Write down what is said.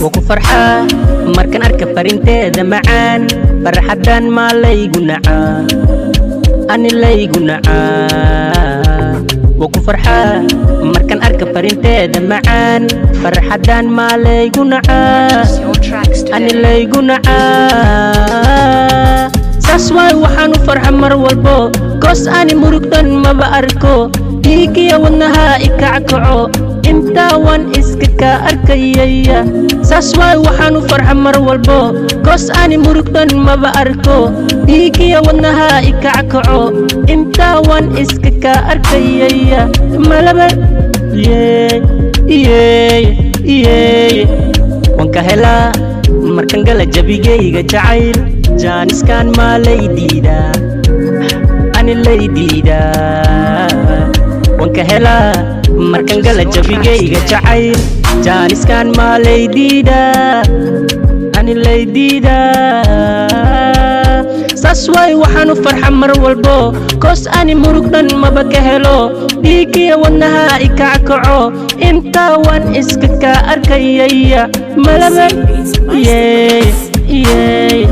Wuu ku farxaa markaan arka farinteeda macaan. Farxadan maa laygu nacaa? Ani laygu nacaa. Wuu ku farxaa markaan arka farinteeda macaan. Farxadan maa laygu nacaa? Your tracks Ani today. laygu nacaa. Saas waay waxaan u farxa mar walbo, 'cause ani murug dhan maba arko. Dhiigiya wadnaha ikackaco intaa waan iska kaa arkayaya. Saas waay waxaan u farxa mar walbo, 'cause ani murug dhan maba arko. Dhiigiya wadnaha ikackaco intaa waan iska kaa arkayaya. Malaba yee yee yee, waan ka helaa markan gala jabigayga jacayl. Jaaniskan maa lay diidaa? Ani lay diidaa. Waan ka helaa markan gala jabigayga jacayl. Jaaniskan maa lay diidaa? Ani lay diidaa. Saas waay waxaan u farxa mar walbo, 'cause ani murug dhan maba ka helo. Dhiigiya wadnaha ikackaco intaa waan iska kaa arkayaya. Malaba yee yee.